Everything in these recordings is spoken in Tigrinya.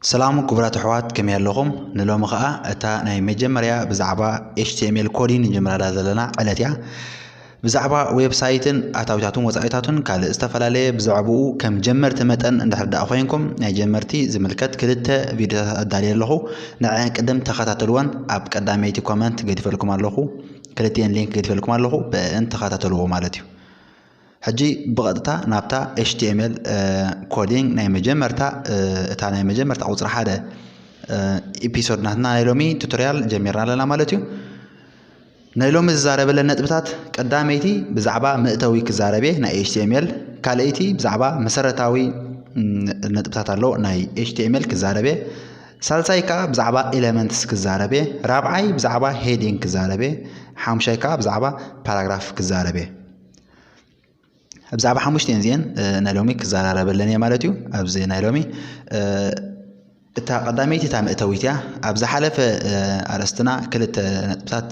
ሰላም ክቡራት ኣሕዋት፣ ከመይ ኣለኹም? ንሎሚ ኸኣ እታ ናይ መጀመርያ ብዛዕባ ኤች ቲ ኤም ኤል ኮዲንግ ንጀምራላ ዘለና ዕለት እያ። ብዛዕባ ዌብሳይትን ኣታዊታቱን ወጻኢታቱን ካልእ ዝተፈላለየ ብዛዕባኡ ከም ጀመርቲ መጠን እንድሕር ደኣ ኮይንኩም ናይ ጀመርቲ ዝምልከት ክልተ ቪድዮታት ኣዳልየ ኣለኹ። ንዐን ቅድም ተኸታተልወን። ኣብ ቀዳመይቲ ኮመንት ገዲፈልኩም ኣለኹ። ክልቲኤን ሊንክ ገዲፈልኩም ኣለኹ። ብእን ተኸታተልዎ ማለት እዩ። ሕጂ ብቐጥታ ናብታ ኤች ቲ ኤም ኤል ኮዲንግ ናይ መጀመርታ እታ ናይ መጀመርታ ቁፅሪ ሓደ ኤፒሶድ ናትና ናይ ሎሚ ቱቶሪያል ጀሚርና ኣለና ማለት እዩ። ናይ ሎሚ ዝዛረበለን ነጥብታት ቀዳመይቲ ብዛዕባ መእተዊ ክዛረብ እየ ናይ ኤች ቲ ኤም ኤል፣ ካልኣይቲ ብዛዕባ መሰረታዊ ነጥብታት ኣሎ ናይ ኤች ቲ ኤም ኤል ክዛረብ እየ፣ ሳልሳይ ከዓ ብዛዕባ ኤለመንትስ ክዛረብ እየ፣ ራብዓይ ብዛዕባ ሄዲንግ ክዛረብ እየ፣ ሓሙሻይ ከዓ ብዛዕባ ፓራግራፍ ክዛረብ እየ። ብዛዕባ ሓሙሽተን እዚአን ናይ ሎሚ ክዘራረበለን እየ ማለት እዩ። ኣብዚ ናይ ሎሚ እታ ቀዳመይቲ እታ መእተዊት እያ። ኣብ ዝሓለፈ ኣርእስትና ክልተ ነጥብታት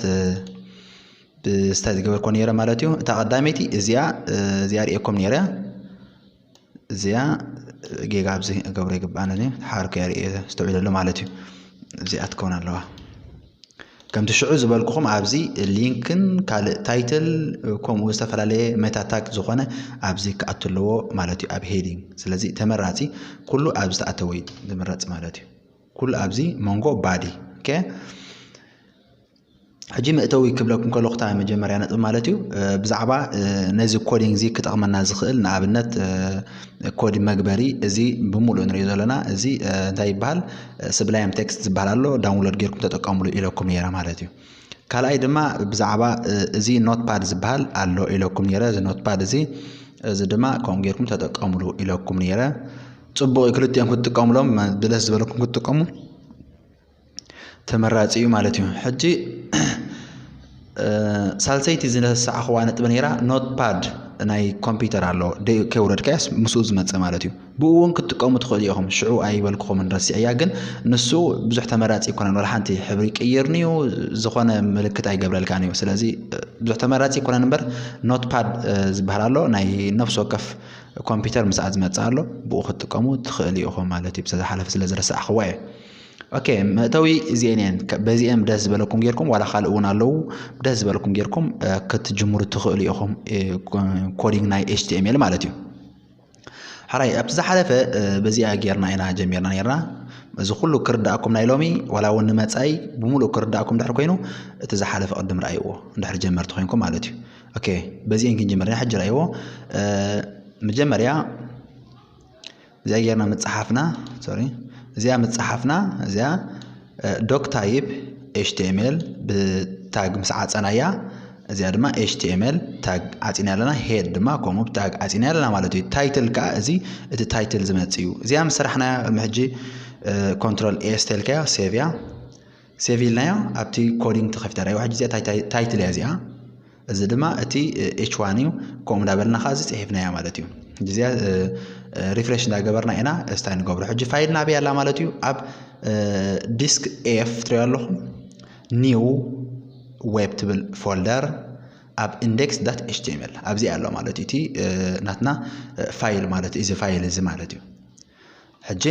ብስታይ ዝገበርኮ ነይረ ማለት እዩ። እታ ቀዳመይቲ እዚኣ እዚኣ ርእየኩም ነይረ። እዚኣ ጌጋ ኣብዚ ገብሮ ይግባኣኒ ሓርኮ እያ ርእየ ዝተውዒለሉ ማለት እዩ። እዚኣ ትከውን ኣለዋ። ከምቲ ሽዑ ዝበልኩኹም ኣብዚ ሊንክን ካልእ ታይትል ከምኡ ዝተፈላለየ ሜታ ታግ ዝኾነ ኣብዚ ክኣቱ ኣለዎ ማለት እዩ ኣብ ሄዲንግ። ስለዚ ተመራፂ ኩሉ ኣብ ዝተኣተወ እዩ ዝምረፅ ማለት እዩ። ኩሉ ኣብዚ መንጎ ባዲ ኦኬ። ሕጂ መእተዊ ክብለኩም ከለኹ እታ መጀመርያ ነጥቢ ማለት እዩ ብዛዕባ ነዚ ኮዲንግ እዚ ክጠቕመና ዝኽእል ንኣብነት ኮድ መግበሪ እዚ ብምሉእ ንሪኦ ዘለና እዚ እንታይ ይበሃል? ስብላይም ቴክስት ዝበሃል ኣሎ፣ ዳውንሎድ ጌርኩም ተጠቀምሉ ኢለኩም ነይረ ማለት እዩ። ካልኣይ ድማ ብዛዕባ እዚ ኖትፓድ ዝበሃል ኣሎ ኢለኩም ነይረ። እዚ ኖትፓድ እዚ እዚ ድማ ከምኡ ጌርኩም ተጠቀምሉ ኢለኩም ነይረ። ፅቡቕ እዩ፣ ክልቲኦም ክትጥቀምሎም ብደስ ዝበለኩም ክትጥቀሙ ተመራፂ እዩ ማለት እዩ። ሕጂ ሳልሰይቲ ዝነሳዕኽዋ ነጥቢ ነይራ ኖትፓድ ናይ ኮምፒውተር ኣሎ፣ ከይውረድካያስ ምስኡ ዝመፀ ማለት እዩ። ብኡ እውን ክትጥቀሙ ትኽእሉ ኢኹም። ሽዑ ኣይበልኩኹምን ረሲዐያ፣ ግን ንሱ ብዙሕ ተመራፂ ኣይኮነን። ወላ ሓንቲ ሕብሪ ይቅይርንዩ ዝኾነ ምልክት ኣይገብረልካንዩ። ስለዚ ብዙሕ ተመራፂ ኣይኮነን እምበር ኖትፓድ ዝበሃል ኣሎ፣ ናይ ነፍሲ ወከፍ ኮምፒውተር ምስኣ ዝመፅእ ኣሎ፣ ብኡ ክትጥቀሙ ትኽእሉ ኢኹም ማለት እዩ። ብዝሓለፈ ስለ ዝረሳዕኽዋ እየ። ኦኬ፣ መእተዊ እዚኤን እየን። በዚኤን ደስ ዝበለኩም ጌርኩም ዋላ ካልእ እውን ኣለዉ፣ ደስ ዝበለኩም ጌርኩም ክትጅምሩ ትኽእሉ ኢኹም ኮዲንግ ናይ ኤች ቲ ኤም ኤል ማለት እዩ። ሕራይ ኣብቲ ዝሓለፈ በዚኣ ጌርና ኢና ጀሚርና ኔርና። እዚ ኩሉ ክርዳእኩም ናይ ሎሚ ዋላ እውን ንመጻኢ ብምሉእ ክርዳእኩም ድሕር ኮይኑ እቲ ዝሓለፈ ቅድም ረኣይዎ እንድሕር ጀመርቲ ኮይንኩም ማለት እዩ። ኦኬ፣ በዚኤን ክንጅምር ኢና። ሕጂ ረኣይዎ። መጀመርያ እዚኣ ጌርና ምጽሓፍና፣ ሶሪ፣ እዚኣ ምጽሓፍና፣ እዚኣ ዶክ ታይፕ ኤች ቲ ኤም ኤል ብታግ ምስ ዓጸናያ፣ እዚኣ ድማ ኤች ቲ ኤም ኤል ታግ ዓጺና ኣለና፣ ሄድ ድማ ከምኡ ብታግ ዓጺና ኣለና ማለት እዩ። ታይትል ከኣ እዚ እቲ ታይትል ዝመጽእ እዩ። እዚኣ ምስ ሰራሕናያ ቅድሚ ሕጂ ኮንትሮል ኤስ ተልካዮ ሴቭ እያ። ሴቭ ኢልናዮ ኣብቲ ኮዲንግ ተኸፊታ ራእይዋ። ሕጂ እዚኣ ታይትል እያ እዚኣ። እዚ ድማ እቲ ኤች ዋን እዩ። ከምኡ እንዳበልና ከዓ እዚ ፅሒፍናያ ማለት እዩ። ሕጂ እዚኣ ሪፍሬሽ እንዳገበርና ኢና እስታይ ንገብሮ። ሕጂ ፋይል ናበይ ኣላ ማለት እዩ? ኣብ ዲስክ ኤፍ ትሪኦ ኣለኹም ኒው ዌብ ትብል ፎልደር ኣብ ኢንዴክስ ዳት ኤች ቲ ኤም ኤል ኣብዚ ኣሎ ማለት እዩ። እቲ ናትና ፋይል ማለት እዚ ፋይል እዚ ማለት እዩ። ሕጂ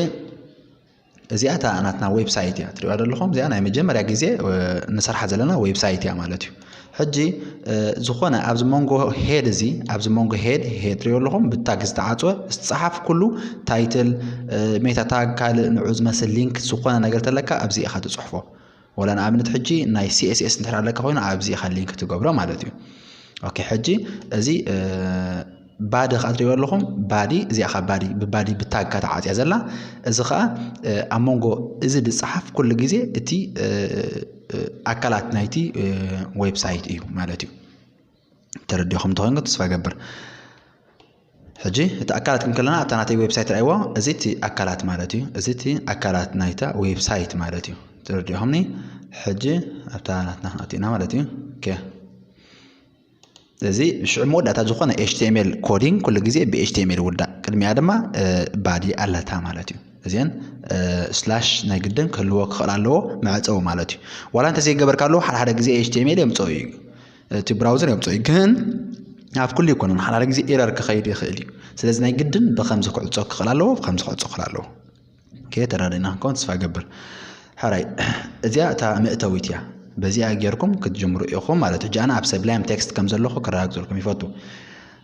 እዚኣ እታ ናትና ዌብሳይት እያ ትሪእዋ ዘለኹም። እዚኣ ናይ መጀመርያ ግዜ ንሰርሓ ዘለና ዌብሳይት እያ ማለት እዩ። ሕጂ ዝኾነ ኣብዚ መንጎ ሄድ እዚ ኣብዚ መንጎ ሄድ ሄድ ትሪእዎ ኣለኹም ብታግ ዝተዓፅወ ዝፀሓፍ ኩሉ ታይትል ሜታ ታግ ካልእ ንዑ ዝመስል ሊንክ ዝኾነ ነገር ተለካ ኣብዚ ኢኻ ትፅሕፎ። ወላ ንኣብነት ሕጂ ናይ ሲ ኤስ ኤስ እንድሕር ኣለካ ኮይኑ ኣብዚ ኢኻ ሊንክ ትገብሮ ማለት እዩ። ኦኬ፣ ሕጂ እዚ ባዲ ከኣ ትሪእዎ ኣለኹም። ባዲ እዚኣ ከኣ ባዲ ብባዲ ብታግ እካ ተዓፅያ ዘላ። እዚ ከኣ ኣብ መንጎ እዚ ዝፀሓፍ ኩሉ ግዜ እቲ ኣካላት ናይቲ ዌብሳይት እዩ ማለት እዩ። ተረዲኹም እንተኮይንኩም ተስፋ ገብር። ሕጂ እቲ ኣካላት ክንከለና ኣብታ ናተይ ዌብሳይት ረኣይዎ። እዚ እቲ ኣካላት ማለት እዩ። እዚ እቲ ኣካላት ናይታ ዌብሳይት ማለት እዩ። ተረዲኹምኒ? ሕጂ ኣብታ ናትና ክንኣቱ ኢና ማለት እዩ። ኦኬ። እዚ ሽዑ መወዳእታ ዝኾነ ኤች ቲ ኤም ኤል ኮዲንግ ኩሉ ግዜ ብ ኤች ቲ ኤም ኤል ይውዳእ። ቅድሚኣ ድማ ባዲ ኣለታ ማለት እዩ። እዚአን ስላሽ ናይ ግድን ክህልዎ ክኽእል ኣለዎ መዕፀዊ ማለት እዩ። ዋላ እንተዘይገበርካሉ ሓደ ሓደ ግዜ ኤች ቲ ኤም ኤል የምፅኦ እዩ፣ እቲ ብራውዘር የምፅኦ እዩ። ግን ኣብ ኩሉ ኣይኮነን፣ ሓደ ሓደ ግዜ ኤረር ክኸይድ ይኽእል እዩ። ስለዚ ናይ ግድን ብከምዚ ክዕፆ ክኽእል ኣለዎ፣ ብከምዚ ክዕፆ ክኽእል ኣለዎ። ኦኬ፣ ተረዲእና ክንከውን ተስፋ ገብር። ሕራይ፣ እዚኣ እታ መእተዊት እያ። በዚኣ ጌርኩም ክትጅምሩ ኢኹም ማለት እዩ። ሕጂ ኣነ ኣብ ሰብላይም ቴክስት ከም ዘለኹ ክረጋግፀልኩም ይፈቱ።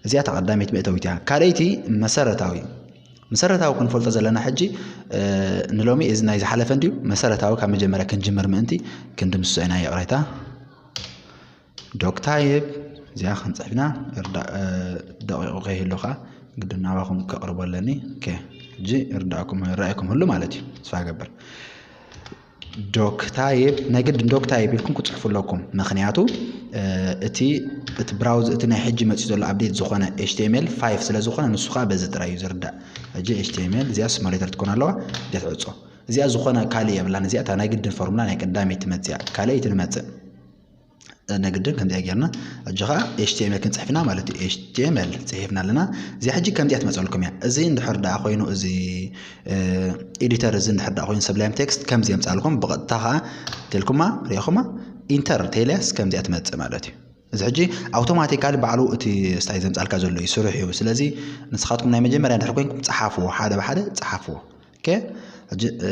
እዚኣ እታ ቀዳመይቲ መእተዊት እያ። ካልኣይቲ መሰረታዊ። መሰረታዊ ክንፈልጦ ዘለና ሕጂ፣ እ፣ ንሎሚ እዚ ናይ ዝሓለፈ እንድዩ። መሰረታዊ ካብ መጀመርያ ክንጅምር ምእንቲ ክንድምስሶ ኢና፣ ይቕሬታ። ዶክ ታይፕ እዚኣ ክንጽሕፍና እርዳ-፣ እ፣ ደቂቑ ከይህሉ ኸዓ ግድን ናባኹም ከቕርቦ ኣለኒ። ኦኬ፣ ሕጂ እርዳእኩም፣ ይረኣየኩም ህሉ ማለት እዩ፣ ተስፋ እገብር። ዶክ ታይፕ፣ ናይ ግድን ዶክ ታይፕ ኢልኩም ክጽሕፉ ኣለኩም። ምኽንያቱ፣ እ፣ እቲ፣ እቲ ብራውዝ፣ እቲ ናይ ሕጂ መጺኡ ዘሎ ኣፕዴት ዝኾነ ኤች ቲ ኤም ኤል ፋይቭ ስለ ዝኾነ፣ ንሱ ኸዓ በዚ ጥራይ እዩ ዝርዳእ። ሕጂ ኤች ቲ ኤም ኤል እዚኣ ስሞሌተር ትኮን ኣለዋ፣ እዚኣ ትዕጾ። እዚኣ ዝኾነ ካልእ የብላን። እዚኣ እታ ናይ ግድን ፎርሙላ ናይ ቀዳመይቲ ትመጽእ እያ። ካልኣይቲ ንመጽእ። እ፣ ናይ ግድን ከምዚኣ ጌርና፣ ሕጂ ኸዓ ኤች ቲ ኤም ኤል ክንጽሕፍ ኢና ማለት እዩ። ኤች ቲ ኤም ኤል ጽሒፍና ኣለና። እዚኣ ሕጂ ከምዚኣ ትመጸልኩም እያ። እዚ እንድሕር ደኣ ኮይኑ፣ እዚ፣ እ፣ ኤዲተር እዚ እንድሕር ደኣ ኮይኑ፣ ሰብላይም ቴክስት ከምዚ የምጻልኩም፣ ብቐጥታ ኸዓ ተልኩማ፣ ሪኢኹማ፣ ኢንተር ተይለያስ ከምዚኣ ትመጽእ ማለት እዩ። እዚ ሕጂ ኣውቶማቲካሊ ባዕሉ እቲ ስታይ ዘምጻልካ ዘሎ እዩ፣ ስርሑ እዩ። ስለዚ ንስኻትኩም ናይ መጀመርያ እንድሕር ኮይንኩም፣ ጸሓፍዎ፣ ሓደ ብሓደ ጸሓፍዎ። ኦኬ፣ ሕጂ፣ እ፣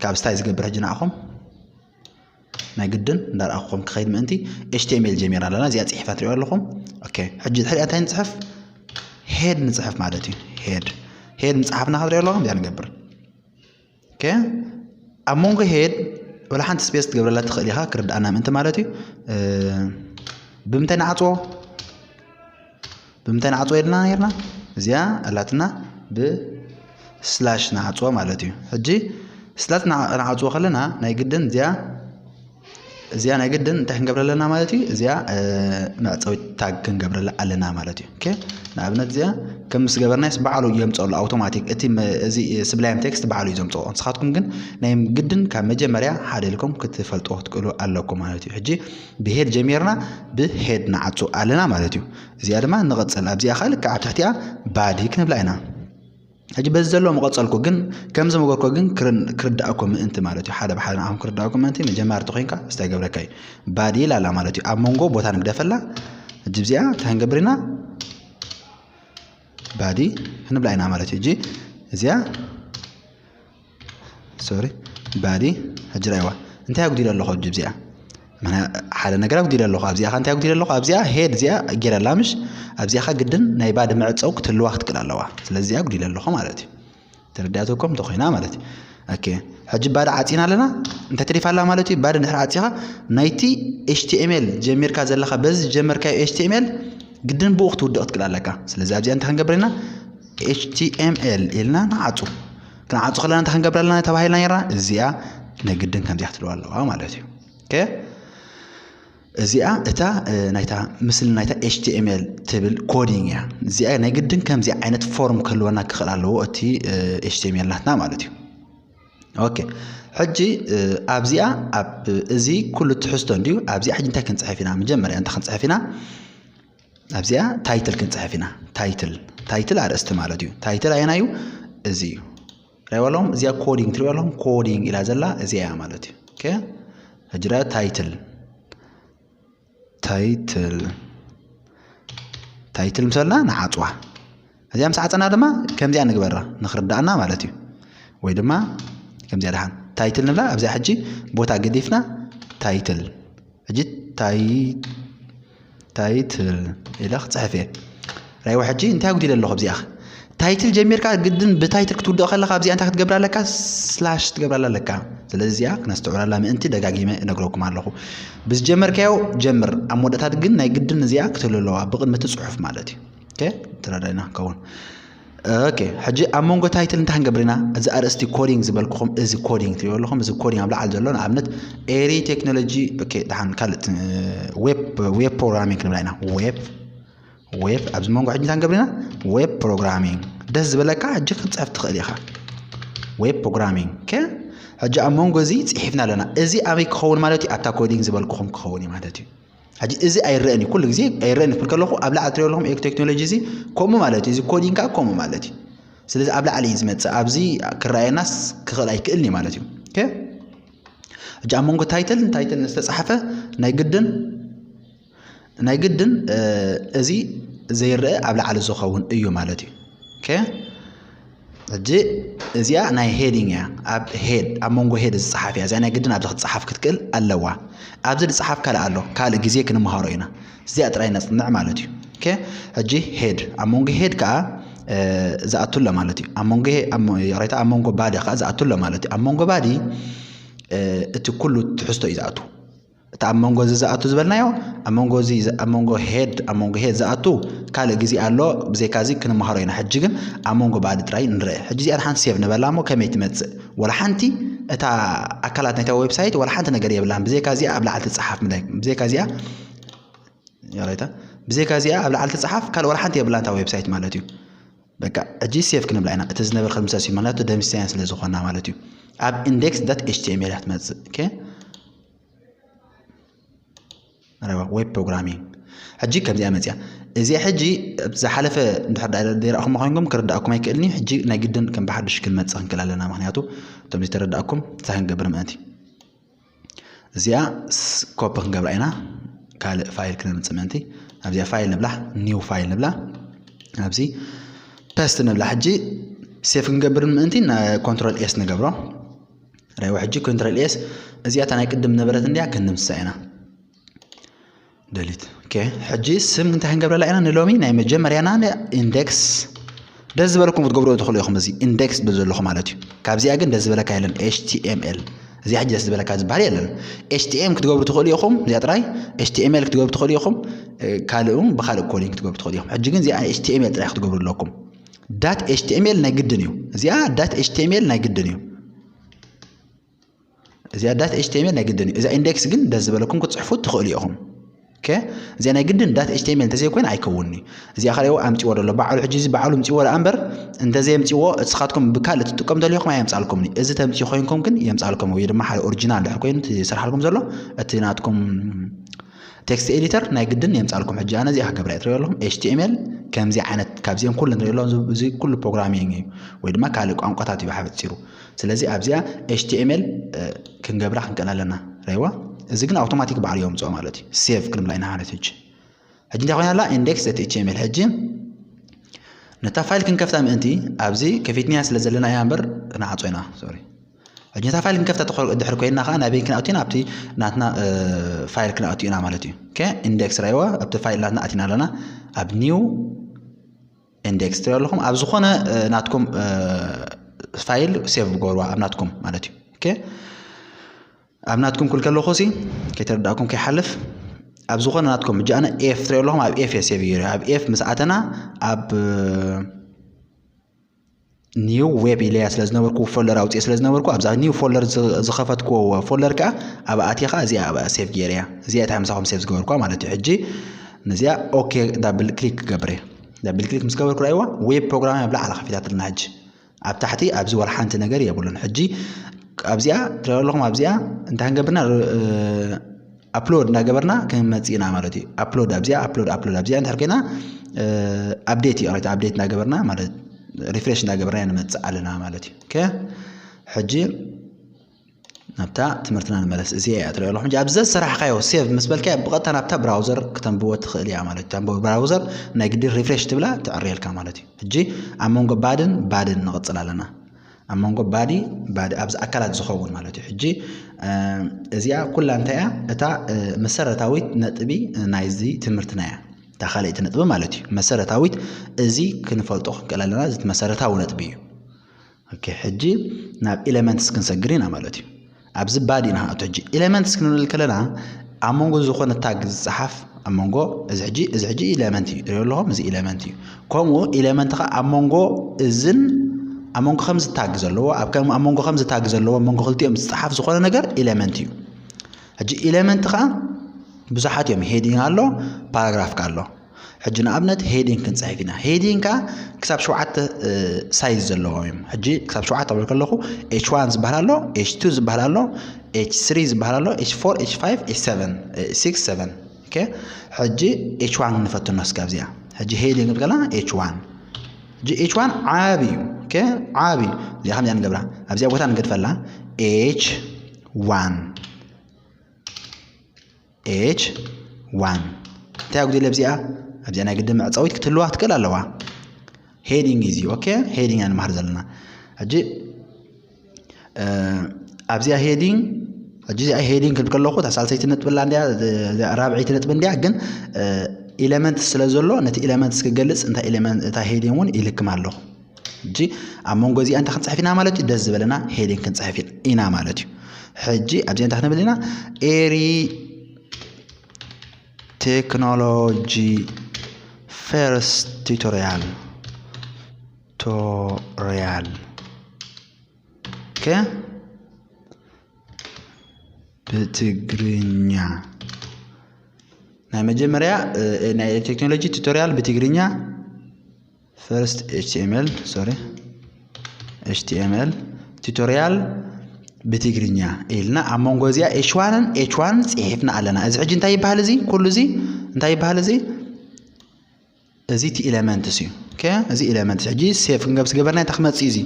ካብ ስታይ ዝገብር ሕጂ ንኣኹም ናይ ግድን እንዳርኣኹም ክኸይድ ምእንቲ ኤች ቲ ኤም ኤል ጀሚርና ኣለና። እዚኣ ጽሒፋ ትሪእዋ ኣለኹም። ኦኬ፣ ሕጂ ድሕሪኣ እንታይ ንጽሕፍ? ሄድ ንጽሕፍ ማለት እዩ። ሄድ፣ ሄድ ምጽሓፍና ክትሪኦ ኣለኹም፣ እዚኣ ንገብር። ኦኬ፣ ኣብ መንጎ ሄድ ወላ ሓንቲ ስፔስ ትገብረላ ትኽእል ኢኻ፣ ክርድኣና ምእንቲ ማለት እዩ። እ፣ ብምንታይ ንዓጽዎ? ብምንታይ ንዓጽዎ ኢልና ነይርና? እዚኣ ኣላትና ብስላሽ ንዓጽዎ ማለት እዩ። ሕጂ ስላሽ ንዓ-፣ ንዓጽዎ ከለና ናይ ግድን እዚኣ፣ እዚኣ ናይ ግድን እንታይ ክንገብረ ኣለና ማለት እዩ? እዚኣ፣ እ፣ መዕጸዊት ታግ ክንገብረላ ኣለና ማለት እዩ። ኦኬ፣ ንኣብነት እዚኣ ከም ምስ ገበርናስ ባዕሉ የምጽኦ ኣሎ ኣውቶማቲክ። እቲ መ-፣ እዚ ስብላይም ቴክስት ባዕሉ እዩ ዘምጽኦ። ንስኻትኩም ግን ናይ ግድን ካብ መጀመርያ ሓደ ኢልኩም ክትፈልጥዎ ክትክእሉ ኣለኩም ማለት እዩ። ሕጂ ብሄድ ጀሚርና ብሄድ ንዓጹ ኣለና ማለት እዩ። እዚኣ ድማ ንቐጽል። ኣብዚኣ ኸዓ ልክዕ ኣብ ትሕቲኣ ባዲ ክንብላ ኢና። ሕጂ በዚ ዘሎ ምቐጸልኩ፣ ግን ከም ዝመገርኮ ግን ክርን-፣ ክርዳእኩም ምእንቲ ማለት እዩ። ሓደ ብሓደ ንዓኹም ክርዳእኩም ምእንቲ መጀመርቲ ኮይንካ ስታይ ገብረካ እዩ። ባዲ ኢላ ኣላ ማለት እዩ። ኣብ መንጎ ቦታ ንግደፈላ። ሕጂ እዚኣ እንታይ ክንገብር ኢና? ባዲ ክንብላ ኢና ማለት እዩ። ሕጂ እዚኣ፣ ሶሪ፣ ባዲ፣ ሕጂ ራእይዋ። እንታይ ኣጉዲለ ኣለኹ? ሕጂ እዚኣ ምና-፣ ሓደ ነገር ኣጉዲለ ኣለኹ። ኣብዚኣ ኸ እንታይ ኣጉዲለ ኣለኹ? ኣብዚኣ ሄድ እዚኣ ጌረ ኣላ፣ ምሽ? ኣብዚኣ ኸ ግድን ናይ ባዲ መዕጸው ክትህልዋ ክትክእል ኣለዋ። ስለዚ እዚኣ ኣጉዲለ ኣለኹ ማለት እዩ። ተረዳእተኩም እንተኾይና ማለት እዩ። ኦኬ፣ ሕጂ ባዲ ዓጺና ኣለና። እንታይ ተሪፋ ኣላ ማለት እዩ? ባዲ እንድሕር ዓጺኻ ናይቲ ኤች ቲ ኤም ኤል ጀሚርካ ዘለኻ፣ በዚ ዝጀመርካዮ ኤች ቲ ኤም ኤል ግድን ብኡ ክትውድቕ ክትክእል ኣለካ። ስለዚ ኣብዚኣ እንታይ ክንገብር ኢና? ኤች ቲ ኤም ኤል ኢልና ንዓጹ። ክንዓጹ ከለና እንታይ ክንገብር ኣለና ተባሂልና ነይርና? እዚኣ ናይ ግድን ከምዚኣ ክትልዋ ኣለዋ ማለት እዩ። ኦኬ፣ እዚኣ እታ፣ እ፣ ናይታ ምስሊ ናይታ ኤች ቲ ኤም ኤል ትብል ኮዲንግ እያ። እዚኣ ናይ ግድን ከምዚ ዓይነት ፎርም ክህልወና ክኽእል ኣለዎ እቲ፣ እ፣ ኤች ቲ ኤም ኤል ናትና ማለት እዩ። ኦኬ፣ ሕጂ፣ እ፣ ኣብዚኣ፣ ኣብ እዚ ኩሉ ትሕዝቶ እንድዩ። ኣብዚኣ ሕጂ እንታይ ክንጽሕፍ ኢና? መጀመርያ እንታይ ክንጽሕፍ ኢና? ኣብዚኣ ታይትል ክንጽሕፍ ኢና። ታይትል፣ ታይትል ኣርእስቲ ማለት እዩ። ታይትል ኣየናይ እዩ? እዚ እዩ። ራእይዋ ኣለኹም? እዚኣ ኮዲንግ ትሪእዋ ኣለኹም? ኮዲንግ ኢላ ዘላ እዚኣ እያ ማለት እዩ። ኦኬ፣ ሕጂ ራእይ ታይትል፣ ታይትል፣ ታይትል ምስ በልና ንዓጽዋ። እዚኣ ምስ ዓጸና ድማ ከምዚኣ ንግበራ ንኽርዳእና ማለት እዩ። ወይ ድማ ከምዚኣ ደሓን ታይትል ንብላ። ኣብዚኣ ሕጂ ቦታ ገዲፍና ታይትል። ሕጂ ታይ-፣ ታይትል ኢለ ክጽሕፍ እየ። ራእይዋ ሕጂ እንታይ ኣጉዲለ ኣለኹ ኣብዚኣ? ታይትል ጀሚርካ ግድን ብታይትል ክትውድቕ ከለኻ ኣብዚኣ እንታይ ክትገብር ኣለካ? ስላሽ ትገብራላ ኣለካ። ስለዚ እዚኣ ክነስተውዕላላ ምእንቲ ደጋጊመ እነግረኩም ኣለኹ። ብዝጀመርካዮ ጀምር። ኣብ መወዳእታ ግን ናይ ግድን እዚኣ ክትህሉ ኣለዋ፣ ብቕድሚ እቲ ጽሑፍ ማለት እዩ። ኦኬ፣ ተረዳኢና ክንከውን። ኦኬ፣ ሕጂ ኣብ መንጎ ታይትል እንታይ ክንገብር ኢና? እዚ ኣርእስቲ ኮዲንግ ዝበልኩኹም፣ እዚ ኮዲንግ ትሪእዎ ኣለኹም፣ እዚ ኮዲንግ ኣብ ላዕሊ ዘሎ፣ ንኣብነት ኤሪ ቴክኖሎጂ፣ ኦኬ፣ ደሓን ካልእ፣ እ፣ ዌብ፣ ዌብ ፕሮግራሚንግ ክንብላ ኢና። ዌብ፣ ዌብ፣ ኣብዚ መንጎ ሕጂ እንታይ ክንገብር ኢና? ዌብ ፕሮግራሚንግ። ደስ ዝበለካ ሕጂ ክትጽሕፍ ትኽእል ኢኻ። ዌብ ፕሮግራሚንግ። ኦኬ፣ ሕጂ ኣብ መንጎ እዚ ጽሒፍና ኣለና። እዚ ኣበይ ክኸውን ማለት እዩ? ኣብታ ኮዲንግ ዝበልኩኹም ክኸውን እዩ ማለት እዩ። ሕጂ እዚ ኣይረአን እዩ፣ ኩሉ ግዜ ኣይረአን እዩ ክብል ከለኹ ኣብ ላዕሊ ትሪኦ ኣለኹም፣ ኤክ ቴክኖሎጂ እዚ ከምኡ ማለት እዩ፣ እዚ ኮዲንግ ከዓ ከምኡ ማለት እዩ። ስለዚ ኣብ ላዕሊ እዩ ዝመጽእ፣ ኣብዚ ክረኣየናስ ክኽእል ኣይክእልን እዩ ማለት እዩ። ኦኬ፣ ሕጂ ኣብ መንጎ ታይትል ታይትል ዝተጻሕፈ ናይ ግድን፣ ናይ ግድን፣ እ፣ እዚ ዘይረአ ኣብ ላዕሊ ዝኸውን እዩ ማለት እዩ። ኦኬ፣ ሕጂ እዚኣ ናይ heading እያ። ኣብ head ኣብ መንጎ head ዝፀሓፍ እያ። እዚኣ ናይ ግድን ኣብዚ ክትፀሓፍ ክትክእል ኣለዋ። ኣብዚ ዝፀሓፍ ካልእ ኣሎ። ካልእ ግዜ ክንመሃሮ ኢና። እዚኣ ጥራይ ነፅንዕ ማለት እዩ። ኦኬ፣ ሕጂ head ኣብ መንጎ head ከዓ ዝኣቱ ኣሎ ማለት እዩ። ኣብ መንጎ ይቕሬታ ኣብ መንጎ body ከዓ ዝኣቱ ኣሎ ማለት እዩ። ኣብ መንጎ body እቲ ኩሉ ትሕዝቶ እዩ ዝኣቱ። እቲ ኣብ መንጎ እዚ ዝኣቱ ዝበልናዮ ኣብ መንጎ እዚ ኣብ መንጎ head ኣብ መንጎ head ዝኣቱ ካልእ ግዜ ኣሎ። ብዘይካ እዚ ክንመሃሮ ኢና። ሕጂ ግን ኣብ መንጎ body ጥራይ ንርአ። ሕጂ እዚኣ ሓንቲ save ንበላ እሞ ከመይ ትመፅእ? ወላ ሓንቲ እታ ኣካላት ናይታ website ወላ ሓንቲ ነገር የብላን። ብዘይካ እዚኣ ኣብ ላዕሊ ትፀሓፍ ምዳይ ብዘይካ እዚኣ ይቕሬታ ብዘይካ እዚኣ ኣብ ላዕሊ ትፀሓፍ ካልእ ወላ ሓንቲ የብላን እታ website ማለት እዩ። በቃ ሕጂ save ክንብላ ኢና። እቲ ዝነበረ ክምሰስ እዩ ማለት ደምስያ ስለ ዝኾና ማለት እዩ። ኣብ index dot html እያ ትመፅእ። ኦኬ web programming ሕጂ ከምዚኣ መፅያ። እዚ ሕጂ ዝሓለፈ እንድሕር ዘይረእኹም ኮይንኩም ክርዳእኩም ኣይክእልን እዩ። ሕጂ ናይ ግድን ከም ብሓድሽ ክንመፅእ ክንክእል ኣለና። ምክንያቱ እቶም ዝተረዳእኩም እንታይ ክንገብር ምእንቲ እዚኣ copy ክንገብራ ኢና። ካልእ file ክነምፅእ ምእንቲ ኣብዚኣ file ንብላ፣ new file ንብላ፣ ኣብዚ paste ንብላ። ሕጂ save ክንገብር ምእንቲ control s ንገብሮ። ረይዋ ሕጂ control s እዚኣ እታ ናይ ቅድም ነበረት እንዲያ ክንምሳ ኢና። ደሊት ኦኬ። ሕጂ ስም እንታይ ክንገብረላ ኢና? ንሎሚ ናይ መጀመርያና index ደስ ዝበለኩም ክትገብሩ ትኽእሉ ኢኹም። እዚ index ብል ዘለኹ ማለት እዩ። ካብዚኣ ግን ደስ ዝበለካ የለን። html እዚኣ ሕጂ ደስ ዝበለካ ዝበሃል የለን። htm ክትገብሩ ትኽእሉ ኢኹም። እዚኣ ጥራይ html ክትገብሩ ትኽእሉ ኢኹም። ካልእ እውን ብካልእ coding ክትገብሩ ትኽእሉ ኢኹም። ሕጂ ግን እዚኣ html ጥራይ ክትገብሩ ኣለኩም። dot html ናይ ግድን እዩ። እዚኣ dot html ናይ ግድን እዩ። እዚኣ dot html ናይ ግድን እዩ። እዛ index ግን ደስ ዝበለኩም ክትፅሕፉ ትኽእሉ ኢኹም። ኦኬ እዚኣ ናይ ግድን dot html እንተዘይኮይን ኣይከውንን እዩ። እዚኣ ካልኣይዎ ኣምፅዎ ደሎ ባዕሉ ሕጂ እዚ ባዕሉ ምፅዎ ደኣ እምበር እንተዘየምፅዎ እስኻትኩም ብካልእ ትጥቀሙ ተሊኹም ኣየምፃልኩምን እዩ። እዚ ተምፅኡ ኮይንኩም ግን የምፃልኩም ወይ ድማ ሓደ ኦሪጂናል ድሕር ኮይኑ እቲ ዝሰርሓልኩም ዘሎ እቲ ናትኩም text editor ናይ ግድን የምፃልኩም። ሕጂ ኣነ እዚኣ ክገብራ እየ ትሪኦ ኣለኹም። html ከምዚ ዓይነት ካብዚኦም ኩሉ ንሪኦ ኣለኹም። እዚ ኩሉ programming እዩ ወይ ድማ ካልእ ቋንቋታት እዩ ብሓፂሩ። ስለዚ ኣብዚኣ html ክንገብራ ክንክእል ኣለና። ረይዋ እዚ ግን ኣውቶማቲክ ባዕሉ የምፅኦ ማለት እዩ። save ክንብላ ኢና ማለት ሕጂ። ሕጂ እንታይ ኮይና ኣላ? index html። ሕጂ ነታ file ክንከፍታ ምእንቲ ኣብዚ ከፊትናያ ስለ ዘለና እያ እምበር ንዓጾ ኢና። ሶሪ ሕጂ ነታ file ክንከፍታ ድሕሪ ኮይንና ከዓ ናበይ ክንኣቱ ኢና? ኣብቲ ናትና file ክንኣቱ ኢና ማለት እዩ። index ረይዋ ኣብቲ file ናትና ኣቲና ኣለና። ኣብ new index ትሪኦ ኣለኹም ኣብ ዝኾነ ናትኩም file save ግበርዋ ኣብ ናትኩም ማለት እዩ። ኣብ ናትኩም ክብል ከለኹ ሲ ከይተረዳእኩም ከይሓልፍ ኣብ ዝኾነ ናትኩም ሕጂ ኣነ f ትሪኦ ኣለኹም ኣብ f እየ save ገይረ። ኣብ f ምስ ኣተና ኣብ new web ኢለያ ስለ ዝነበርኩ folder ኣውፅኤ ስለ ዝነበርኩ ኣብዛ new folder ዝኸፈትኩዎ folder ከዓ ኣብ ኣትየ ከዓ እዚኣ ኣብኣ save ገይረ እያ። እዚኣ እታ ምሳኹም save ዝገበርኩዋ ማለት እዩ። ሕጂ ነዚኣ okay double click ክገብር እየ። Double click ምስ ገበርኩ ርኣይዋ web program ኣብ ላዕሊ ከፊታትልና ሕጂ ኣብ ታሕቲ ኣብዚ ወላ ሓንቲ ነገር የብሉን። ሕጂ ኣብዚኣ ትሪኦ ኣለኹም ኣብዚኣ እንታይ ክንገብርና upload እንዳገበርና ክንመፅእ ኢና ማለት እዩ። Upload ኣብዚኣ upload upload ኣብዚኣ እንድሕር ኮይና update እዩ። Update እንዳገበርና ማለት refresh እንዳገበርና ኢና ንመፅእ ኣለና ማለት እዩ። ሕጂ ናብታ ትምህርትና ንመለስ። እዚኣ እያ ትሪኦ ኣለኹም ኣብዚ ዘሰራሕካዮ save ምስ በልካያ ብቐጥታ ናብታ browser ክተንብቦ ትኽእል እያ ማለት እዩ። Browser ናይ ግዲ refresh ትብላ ትዕርየልካ ማለት እዩ። ሕጂ ኣብ መንጎ body ን body ን ንቕፅል ኣለና። ኣብ መንጎ body body ኣብዚ ኣካላት ዝኸውን ማለት እዩ። ሕጂ እዚኣ ኩላ እንታይ እያ? እታ መሰረታዊት ነጥቢ ናይዚ ትምህርትና እያ። እታ ካልኣይቲ ነጥቢ ማለት እዩ። መሰረታዊት እዚ ክንፈልጦ ክንክእል ኣለና። እዚ መሰረታዊ ነጥቢ እዩ። ኦኬ ሕጂ ናብ elements ክንሰግር ኢና ማለት እዩ። ኣብዚ body ኢና ንኣቱ። ሕጂ elements ክንብል ከለና ኣብ መንጎ ዝኾነ tag ዝፀሓፍ ኣብ መንጎ እዚ ሕጂ እዚ ሕጂ element እዩ። ትሪኦ ኣለኹም እዚ element እዩ። ከምኡ element ከዓ ኣብ መንጎ እዝን ኣብ መንጎ ከምዚ tag ዘለዎ ኣብ መንጎ ከምዚ tag ዘለዎ ኣብ መንጎ ክልቲኦም ዝፀሓፍ ዝኾነ ነገር element እዩ። ሕጂ element ከዓ ብዙሓት እዮም። Heading ኣሎ፣ paragraph ከዓ ኣሎ። ሕጂ ንኣብነት heading ክንፅሕፍ ኢና። Heading ከዓ ክሳብ ሸውዓተ size ዘለዎም እዮም። ሕጂ ክሳብ ሸውዓተ ክብል ከለኹ h one ዝበሃል ኣሎ፣ h two ዝበሃል ኣሎ፣ h three ዝበሃል ኣሎ፣ h four፣ h five፣ h seven፣ six፣ seven። ኦኬ ሕጂ h one ንፈትኖ እስከ ኣብዚኣ። ሕጂ heading ክብል ከለና h one። ሕጂ h one ዓቢ እዩ። ኦኬ ዓቢ እዩ። እዚኣ ከምዚኣ ንገብራ። ኣብዚኣ ቦታ ንገድፈላ። h one h one እንታይ ኣጉዲለ ኣብዚኣ ኣብዚኣ ናይ ግድን መዕፀዊት ክትህልዋ ክትክእል ኣለዋ። heading እዩ። ኦኬ፣ heading ኢና ንመሃር ዘለና። ሕጂ ኣብዚኣ heading፣ ሕጂ እዚኣ heading ክብል ከለኹ እታ ሳልሰይቲ ነጥቢ ኣላ እንዲያ፣ ራብዐይቲ ነጥቢ እንዲያ፣ ግን element ስለ ዘሎ ነቲ element ክገልጽ እንታይ element እታ heading እውን ይልክም ኣለኹ። ሕጂ ኣብ መንጎ እዚኣ እንታይ ክንጽሕፍ ኢና ማለት እዩ? ደስ ዝበለና heading ክንጽሕፍ ኢና ማለት እዩ። ሕጂ ኣብዚኣ እንታይ ክንብል ኢና? Eri Technology First Tutorial Tutorial ከ ብትግርኛ ናይ መጀመርያ ናይ ቴክኖሎጂ ቱቶሪያል ብትግርኛ first H T M L sorry H T M L tutorial ብትግርኛ ኢልና ኣብ መንጎ እዚኣ H one ን H one ጽሒፍና ኣለና። እዚ ሕጂ እንታይ ይበሃል? እዚ ኩሉ እዚ እንታይ ይበሃል? እዚ እዚ እቲ element እዩ። ኦኬ፣ እዚ element ሕጂ save ክንገብር ዝገበርና እንታይ ክመጽእ እዩ? እዚ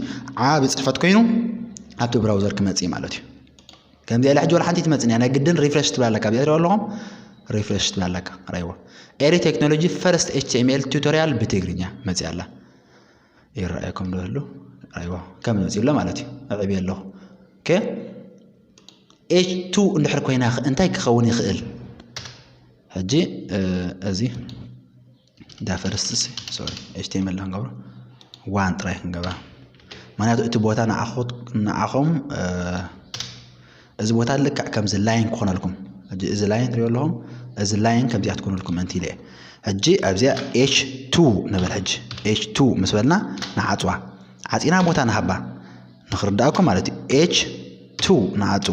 ዓቢ ጽሕፈት ኮይኑ ኣብቲ ብራውዘር ክመጽእ ማለት እዩ። ከምዚ ኢለ ሕጂ ወላ ሓንቲ ትመጽእ እያ። ናይ ግድን refresh ትብል ኣለካ። ኣብዚኣ ትሪኦ ኣለኹም refresh ትብል ኣለካ። ራይዎ Eri Technology First H T M L Tutorial ብትግርኛ መጽእ ኣላ። ይረኣየኩም ዶ ህሉ? ራይዎ ከም መጽእ ኣሎ ማለት እዩ። ኣዕብየ ኣለኹ። ኦኬ፣ H two እንድሕር ኮይና እንታይ ክኸውን ይኽእል? ሕጂ እዚ ዳ first ሲ sorry H T M L ክንገብሮ one ጥራይ ክንገብራ። ምክንያቱ እቲ ቦታ ንዓኹም እዚ ቦታ ልክዕ ከምዚ line ክኾነልኩም። እዚ line ትሪኦ ኣለኹም፣ እዚ line ከምዚኣ ትኮነልኩም እንት ኢለ። ሕጂ ኣብዚኣ H two ንበል። ሕጂ H two ምስ በልና ንዓፅዋ፣ ዓፂና ቦታ ንሃባ ንክርዳእኩም ማለት እዩ። H two ንዓፁ።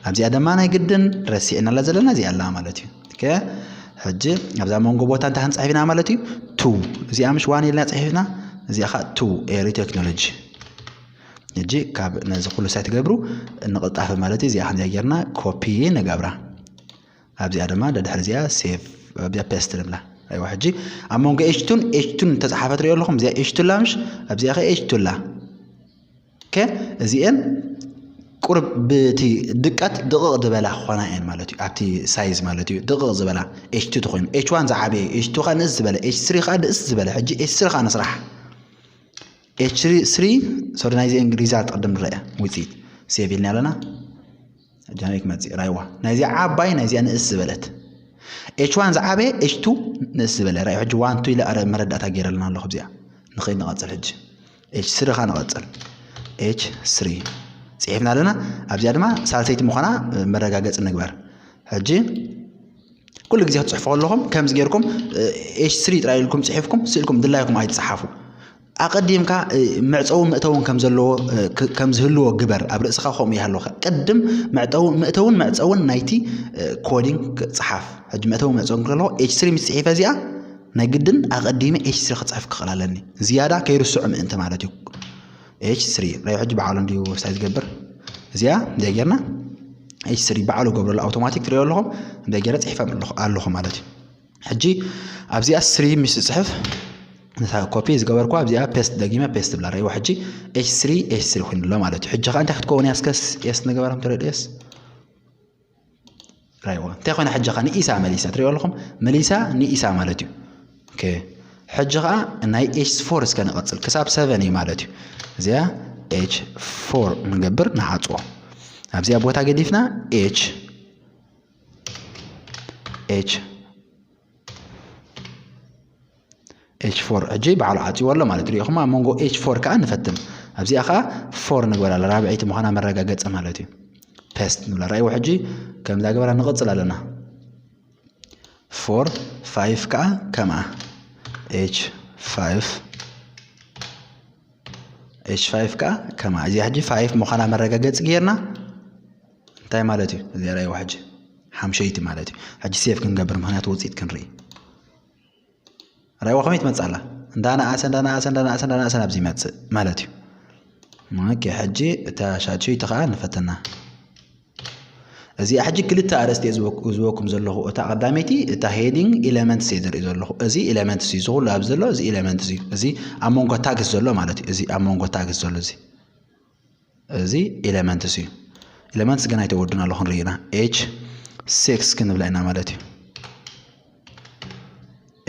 ኣብዚኣ ድማ ናይ ግድን ረሲዕናላ ዘለና እዚኣ ኣላ ማለት እዩ። ኦኬ፣ ሕጂ ኣብዛ መንጎ ቦታ እንታይ ክንፅሕፍ ኢና ማለት እዩ? Two። እዚኣ ምሽ one ኢልና ፅሒፍና፣ እዚኣ ከዓ two Eri Technology። ሕጂ ካብ ነዚ ኩሉ ሳይ ትገብሩ ንቕልጣፈ ማለት እዩ። እዚኣ ከምዚኣ ጌርና ኮፒ ንገብራ። ኣብዚኣ ድማ ደድሕሪ እዚኣ save ኣብዚኣ paste ንብላ። ኣይዋ ሕጂ ኣብ መንጎ H two ን H two ን ተፃሓፈ ትሪኦ ኣለኹም። እዚኣ H two ኣላ ምሽ ኣብዚኣ ከ H two ኣላ። ኦኬ፣ እዚኤን ቁርብ ብቲ ድቀት ድቕቕ ዝበላ ክኾና እየን ማለት እዩ። ኣብቲ size ማለት እዩ ድቕቕ ዝበላ H two ተኾይኑ H one ዝዓበየ H two ከዓ ንእስ ዝበለ H three ከዓ ንእስ ዝበለ። ሕጂ H three ከዓ ንስራሕ። H three sorry ናይዚኤን result ቅድም ንረአ ውፅኢት save ኢልና ኣለና። ጃነይ ክመፅእ ራይዋ ናይዚኣ ዓባይ ናይዚኣ ንእስ ዝበለት H one ዝዓበየ H two ንእስ ዝበለ ራይ። ሕጂ one two ኢለ ኣረ መረዳእታ ገይረ ኣለና ኣለኹ። ኣብዚኣ ንኸይድ ንቐፅል። ሕጂ H three ኻ ንቐፅል። H three ፅሒፍና ኣለና። ኣብዚኣ ድማ ሳልሰይቲ ምዃና መረጋገፂ ንግበር። ሕጂ ኩሉ ግዜ ክትፅሕፉ ከለኹም ከምዚ ጌርኩም H three ጥራይ ኢልኩም ፅሒፍኩም ስእልኩም ድላይኩም ኣይትፅሓፉ። ኣቐዲምካ መዕፀውን መእተውን ከም ዘለዎ ከም ዝህልዎ ግበር። ኣብ ርእስኻ ከምኡ ይሃለወካ። ቅድም መዕጠው መእተውን መዕፀውን ናይቲ coding ፅሓፍ። ሕጂ መእተውን መዕፀውን ከለዎ H three ምስ ፅሒፈ እዚኣ ናይ ግድን ኣቐዲመ H three ክፅሕፍ ክኽእል ኣለኒ። ዝያዳ ከይርስዑ ምእንቲ ማለት እዩ። H three ራይ ሕጂ በዓሉ እንዲዩ ሳይ ዝገብር። እዚኣ እንታይ ጌርና H three በዓሉ ገብረሉ ኣውቶማቲክ ትሪኦ ኣለኹም። እንታይ ጌረ ፅሒፈም ኣለኹ ማለት እዩ። ሕጂ ኣብዚኣ three ምስ ዝፅሕፍ ነታ ኮፒ ዝገበርኩዋ ኣብዚኣ paste ደጊመ paste ብላ ራይዋ። ሕጂ H three H three ኮይኑ ኣሎ ማለት እዩ። ሕጂ ከዓ እንታይ ክትከውን እያ? እስከ yes ንገበራ እንተሪኦ yes ራይዋ እንታይ ኮይና? ሕጂ ከዓ ንኢሳ መሊሳ ትሪኦ ኣለኹም። መሊሳ ንኢሳ ማለት እዩ። ኦኬ፣ ሕጂ ከዓ ናይ H four እስከ ንቐፅል። ክሳብ seven እዩ ማለት እዩ። እዚኣ H four ንገብር ንሓፅዎ። ኣብዚኣ ቦታ ገዲፍና H H H four ሕጂ ባዕሉ ዓፅዎ ኣሎ ማለት ሪኢኹም። ኣብ መንጎ H four ከዓ ንፈትን። ኣብዚኣ ከዓ four ንግበራ፣ ራብዐይቲ ምዃና መረጋገፂ ማለት እዩ። Paste ንብላ። ራእይዎ ሕጂ ከምዛ ገበራ ንቕፅል ኣለና። Four፣ five ከዓ ከምኣ። H five፣ H five ከዓ ከምኣ። እዚኣ ሕጂ five ምዃና መረጋገፂ ጌርና እንታይ ማለት እዩ? እዚኣ ራእይዎ ሕጂ ሓምሸይቲ ማለት እዩ። ሕጂ save ክንገብር፣ ምኽንያቱ ውፅኢት ክንርኢ። ራእይዎ ከመይ ትመፅእ ኣላ? እንዳነኣሰ፣ እንዳነኣሰ፣ እንዳነኣሰ፣ እንዳነኣሰ ናብዚ ይመፅእ ማለት እዩ። ኦኬ፣ ሕጂ እታ ሻድሸይቲ ከዓ ንፈትና። እዚኣ ሕጂ ክልተ ኣርእስቲ እየ ዝበኩ-፣ ዝበኩም ዘለኹ። እታ ቀዳመይቲ፣ እታ heading elements እየ ዝርኢ ዘለኹ። እዚ elements እዩ፣ እዚ ኩሉ ኣብዚ ዘሎ፣ እዚ elements እዩ። እዚ ኣብ መንጎ tags ዘሎ ማለት እዩ። እዚ ኣብ መንጎ tags ዘሎ እዚ። እዚ elements እዩ። Elements ግን ኣይተወዱን ኣለኹን ርኢና። H six ክንብላ ኢና ማለት እዩ።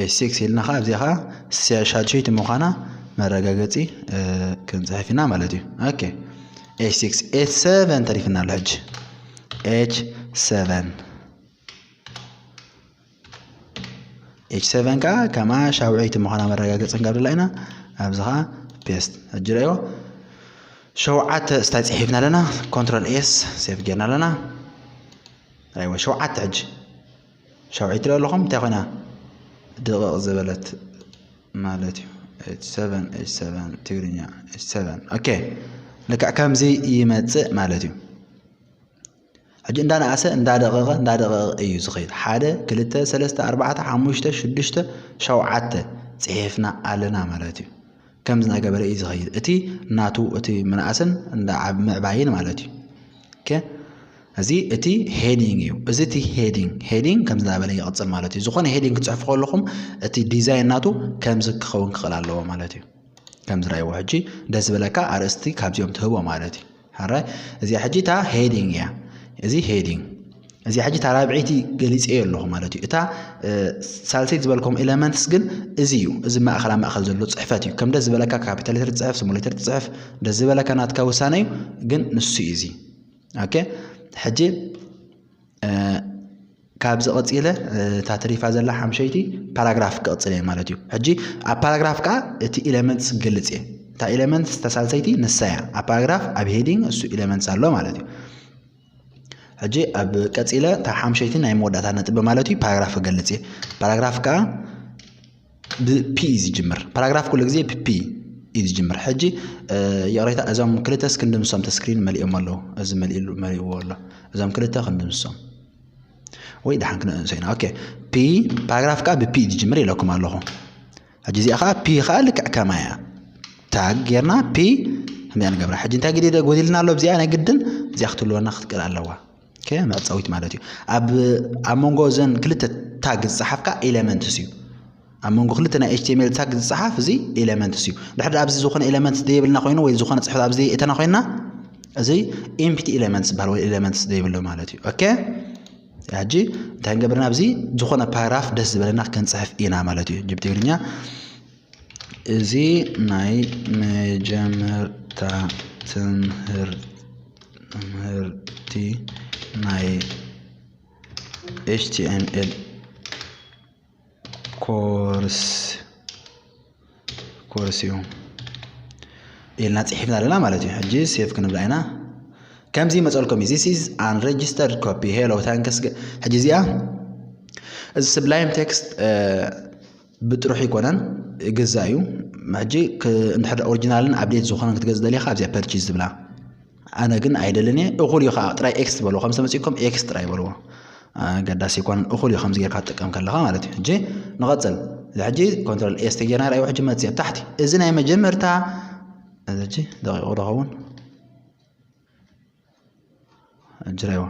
H six ኢልና ኸዓ ኣብዚኣ ኸዓ ሻድሸይቲ ምዃና መረጋገፂ ክንፅሕፍ ኢና ማለት እዩ። ኦኬ፣ ኤች ሲክስ ኤች ሰቨን ተሪፍና ኣሎ። ሕጂ ኤች ሰቨን ኤች ሰቨን ከዓ ከማ ሻውዐይቲ ምዃና መረጋገፂ ክንገብርላ ኢና። ኣብዚ ከዓ ፔስት። ሕጂ ረእዮ፣ ሸውዓተ ስታይ ፅሒፍና ኣለና። ኮንትሮል ኤስ ሴፍ ጌርና ኣለና። ኣይወ ሸውዓተ ሕጂ ሻውዐይቲ ዶ ኣለኹም? እንታይ ኮይና? ድቕቕ ዝበለት ማለት እዩ። ኤች ሰቨን ኤች ሰቨን ትግርኛ ኤች ሰቨን። ኦኬ፣ ልክዕ ከምዚ ይመፅእ ማለት እዩ። ሕጂ እንዳነኣሰ እንዳደቐቐ እንዳደቐቐ እዩ ዝኸይድ። ሓደ ክልተ ሰለስተ ኣርባዕተ ሓሙሽተ ሽዱሽተ ሸውዓተ ፅሒፍና ኣለና ማለት እዩ። ከምዚ እናገበረ እዩ ዝኸይድ። እቲ ናቱ እቲ ምንኣስን እንዳ ዓብ ምዕባይን ማለት እዩ። ኦኬ፣ እዚ እቲ ሄዲንግ እዩ። እዚ እቲ ሄዲንግ ሄዲንግ ከምዚ እናበለ ይቕፅል ማለት እዩ። ዝኾነ ሄዲንግ ክትፅሕፉ ከለኹም እቲ ዲዛይን ናቱ ከምዚ ክኸውን ክኽእል ኣለዎ ማለት እዩ። ከምዚ ረእይዎ ሕጂ ደስ ዝበለካ ኣርእስቲ ካብዚኦም ትህቦ ማለት እዩ። ሓራይ እዚኣ ሕጂ እታ ሄዲንግ እያ። እዚ ሄዲንግ እዚኣ ሕጂ እታ ራብዐይቲ ገሊፀዮ ኣለኹ ማለት እዩ። እታ ሳልሰይቲ ዝበልኩም ኤለመንትስ ግን እዚ እዩ። እዚ ማእኸል ኣብ ማእኸል ዘሎ ፅሕፈት እዩ። ከም ደስ ዝበለካ ካፒታል ሌተር ትፅሕፍ፣ ስሞል ሌተር ትፅሕፍ፣ ደስ ዝበለካ ናትካ ውሳነ እዩ። ግን ንሱ እዩ እዚ። ኦኬ፣ ሕጂ ካብዚ ቀፂለ እታ ተሪፋ ዘላ ሓምሸይቲ ፓራግራፍ ክቕፅል እየ ማለት እዩ። ሕጂ ኣብ ፓራግራፍ ከዓ እቲ ኤለመንትስ ክገልፅ እየ። እታ ኤለመንትስ እታ ሳልሰይቲ ንሳ እያ። ኣብ ፓራግራፍ ኣብ ሄዲንግ እሱ ኤለመንትስ ኣሎ ማለት እዩ። ሕጂ ኣብ ቀፂለ እታ ሓምሸይቲ ናይ መወዳእታ ነጥቢ ማለት እዩ ፓራግራፍ ክገልፅ እየ። ፓራግራፍ ከዓ ብፒ እዩ ዝጅምር። ፓራግራፍ ኩሉ ግዜ ብፒ እዩ ዝጅምር። ሕጂ ይቕሬታ፣ እዞም ክልተስ ክንድምሶም ተስክሪን መሊኦም ኣለዉ። እዚ መሊእሉ መሊእዎ ኣሎ። እዞም ክልተ ክንድምሶም ወይ ደሓን ክነእንሶ ኢና። ኦኬ፣ ፒ ፓራግራፍ ከዓ ብፒ እዩ ዝጅምር ኢለኩም ኣለኹ። ሕጂ እዚኣ ከዓ ፒ ከዓ ልክዕ ከማይ እያ። ታግ ጌርና ፒ ከምዚኣ ንገብራ። ሕጂ እንታይ ግዲ ጎዲልና ኣሎ? እዚኣ ናይ ግድን እዚኣ ክትህልወና ክትክእል ኣለዋ። ኦኬ፣ መዕፀዊት ማለት እዩ። ኣብ ኣብ መንጎ እዘን ክልተ ታግ ዝፀሓፍ ከዓ ኤለመንትስ እዩ። ኣብ መንጎ ክልተ ናይ ኤች ቲ ኤም ኤል ታግ ዝፀሓፍ እዚ ኤለመንትስ እዩ። ድሕሪ ኣብዚ ዝኾነ ኤለመንት ዘይብልና ኮይኑ ወይ ዝኾነ ፅሕፈት ኣብዚ እተና ኮይና እዚ ኤምፕቲ ኤለመንትስ ዝበሃል ወይ ኤለመንትስ ዘይብሉ ማለት እዩ። ኦኬ፣ ሕጂ እንታይ ንገብር? ናብዚ ዝኾነ ፓራግራፍ ደስ ዝበለና ክንፅሕፍ ኢና ማለት እዩ። ሕጂ ብትግርኛ እዚ ናይ መጀመርታ ትምህር ትምህርቲ ናይ ኤች ቲ ኤም ኤል ኮርስ ኮርስ እዩ ኢልና ፅሒፍና ኣለና ማለት እዩ። ሕጂ ሴቭ ክንብላ ኢና። ከምዚ ይመፀልኩም እዩ። This is unregistered copy. Hello, thanks. ሕጂ እዚኣ እዚ ስብላይም ቴክስት ብጥሩሑ ይኮነን፣ ይግዛእ እዩ። ሕጂ ክ- እንድሕር ኦሪጂናልን ኣፕዴት ዝኾነን ክትገዝእ ደሊኻ ኣብዚኣ ፐርቼዝ ትብላ። ኣነ ግን ኣይደልን እየ። እኹል እዩ ከዓ፣ ጥራይ ኤክስ ትበልዎ። ከም ዝተመፅእኩም ኤክስ ጥራይ በልዎ። ኣገዳሲ ይኮነን፣ እኹል እዩ ከምዚ ጌርካ ትጥቀም ከለኻ ማለት እዩ። ሕጂ ንቐፅል። እዚ ሕጂ ኮንትሮል ኤስ ተጌርና ርኣይዎ። ሕጂ መፅእ ኣብ ታሕቲ። እዚ ናይ መጀመርታ፣ እዚ ሕጂ ደቂቑ ዶ ኸውን? እጅረይዋ።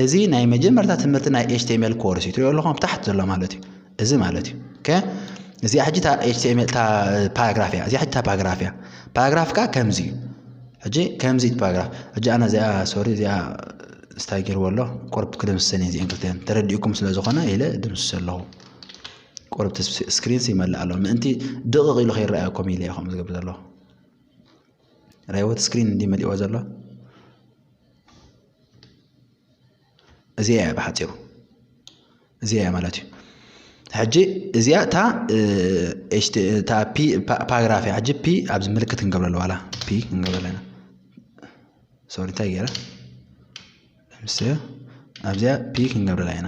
እዚ ናይ መጀመርታ ትምህርቲ ናይ ኤች ቲ ኤም ኤል ኮርስ እዩ። ትሪኦ ኣለኹም ኣብ ታሕቲ ዘሎ ማለት እዩ። እዚ ማለት እዩ። ኦኬ? እዚኣ ሕጂ እታ ኤች ቲ ኤም ኤል እታ ፓራግራፍ እያ። እዚኣ ሕጂ እታ ፓራግራፍ እያ። ፓራግራፍ ከዓ ከምዚ እዩ። ሕጂ ከምዚ እዩ ፓራግራፍ። ሕጂ ኣነ እዚኣ፣ ሶሪ፣ እዚኣ ስታይ ገይርዎ ኣሎ። ቁርብ ክድምስሰን እየ እዚአን ክልተን። ተረዲእኩም ስለ ዝኾነ ኢለ ድምስስ ኣለኹ። ቁርብ እቲ ስክሪንስ ይመልእ ኣሎ። ምእንቲ ድቕቕ ኢሉ ከይረኣየኩም ኢለ እየ ከምኡ ዝገብር ዘለኹ። ራይወት ስክሪን እንዲ መሊእዎ ዘሎ እዚኣ እያ ብሓፂሩ፣ እዚኣ እያ ማለት እዩ። ሕጂ እዚኣ እታ፣ እ፣ ኤች ቲ፣ እታ ፒ፣ ፓ-፣ ፓራግራፍ እያ። ሕጂ ፒ ኣብዚ ምልክት ክንገብረሉ፣ ዋላ ፒ ክንገብረሉ ኢና። ሶሪ፣ እንታይ ገይረ? ለምሳሌ ኣብዚኣ ፒ ክንገብረላ ኢና።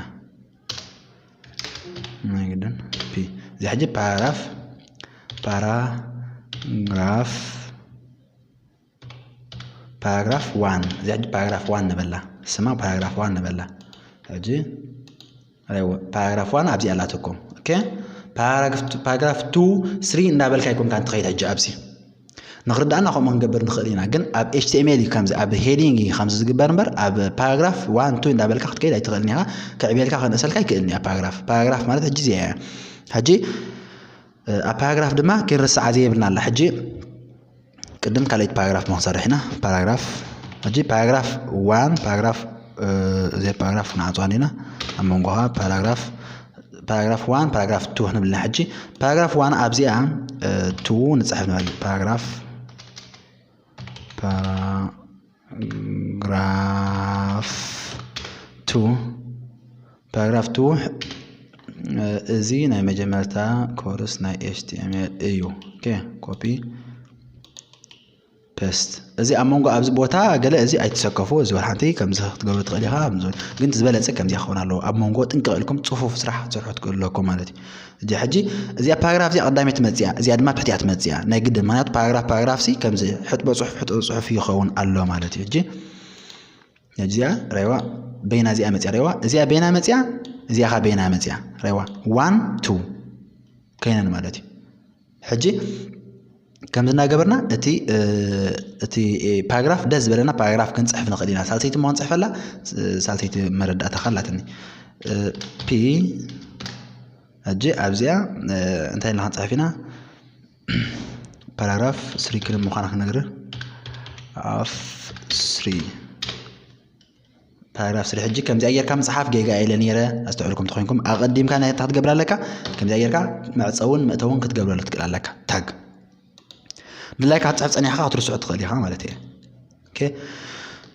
ናይ ግድን ፒ። እዚ ሕጂ ፓራግራፍ፣ ፓራግራፍ፣ ፓራግራፍ ዋን። እዚ ሕጂ ፓራግራፍ ዋን ንበላ። ስማ ፓራግራፍ ዋን ንበላ። ሕጂ ፓራግራፍ ዋን ኣብዚ ኣላትኩም። ኦኬ? ፓራግራፍ ቱ፣ ፓራግራፍ ቱ፣ ስሪ እንዳበልካ ኣይኮንካን ትኸይድ ሕጂ ኣብዚ። ንኽርዳእና ከምኡ ክንገብር ንኽእል ኢና፣ ግን ኣብ ኤች ቲ ኤም ኤል እዩ ከምዚ፣ ኣብ ሄዲንግ እዩ ከምዚ ዝግበር እምበር፣ ኣብ ፓራግራፍ ዋን ቱ እንዳበልካ ክትከይድ ኣይትኽእልን ኢኻ። ክዕብየልካ ከንእሰልካ ኣይክእልን እዩ ኣብ ፓራግራፍ። ፓራግራፍ ማለት ሕጂ እዚኣ እያ። ሕጂ፣ እ፣ ኣብ ፓራግራፍ ድማ ክንርስዓ ዘየብልና ኣላ። ሕጂ ቅድም ካልኣይቲ ፓራግራፍ ክንሰርሕ ኢና። ፓራግራፍ፣ ሕጂ ፓራግራፍ ዋን፣ ፓራግራፍ፣ እ፣ እዚ ፓራግራፍ ክንዓፅዋ እንዲና። ኣብ መንጎኻ ፓራግራፍ ፓራግራፍ ዋን ፓራግራፍ ቱ ክንብልና ሕጂ። ፓራግራፍ ዋን ኣብዚኣ ቱ ንፅሕፍ ንበል። ፓራግራፍ ፓራግራፍ ቱ ፓራግራፍ ቱ እዚ ናይ መጀመርታ ኮርስ ናይ ኤች ቲ ኤም ኤል እዩ። ኦኬ፣ ኮፒ ፔስት። እዚ ኣብ መንጎ ኣብዚ ቦታ ገለ እዚ ኣይትሰከፉ፣ እዚ ወላ ሓንቲ ከምዚ ክትገብሩ ትኽእል ኢኻ። ግን ዝበለጸ ከምዚ ክኸውን ኣለዎ። ኣብ መንጎ ጥንቅቕ ኢልኩም ጽፉፍ ስራሕ ክትሰርሑ ትኽእሉ ኣለኩም ማለት እዩ። እዚ ሕጂ እዚኣ ፓራግራፍ እዚኣ ቀዳመይቲ ትመጽእ እያ፣ እዚኣ ድማ ትሕቲኣ ትመጽእ እያ። ናይ ግድን፣ ምኽንያቱ ፓራግራፍ ፓራግራፍ ሲ ከምዚ ሕጥበ ጽሑፍ ሕጥበ ጽሑፍ ይኸውን ኣሎ ማለት እዩ። ሕጂ እዚኣ ራይዋ በይና እዚኣ መጽያ ራይዋ፣ እዚኣ በይና መጽያ፣ እዚኣ ኻ በይና መጽያ ራይዋ። ዋን ቱ ኮይነን ማለት እዩ። ሕጂ ከምዚ እናገበርና እቲ እቲ ፓራግራፍ ደስ ዝበለና ፓራግራፍ ክንፅሕፍ ንኽእል ኢና። ሳልሰይቲ እሞ ክንፅሕፈላ ሳልሰይቲ መረዳእታ ካላትኒ ፒ ሕጂ ኣብዚኣ እንታይ ኢልና ክንፅሕፍ ኢና? ፓራግራፍ ስሪ ክን ምዃና ክነግር ኣፍ ስሪ ፓራግራፍ ስሪ ሕጂ ከምዚኣ ጌርካ ምፅሓፍ ጌጋ ኢለ ነይረ። ኣስተውዕልኩም ተኾይንኩም ኣቐዲምካ ናይ ክትገብር ኣለካ። ከምዚኣ ጌርካ መዕፀውን መእተውን ክትገብረሉ ትክእል ኣለካ። ታግ ድላይካ ክትፅሕፍ ፀኒሕካ ክትርስዑ ትኽእል ኢኻ ማለት እየ። ኦኬ፣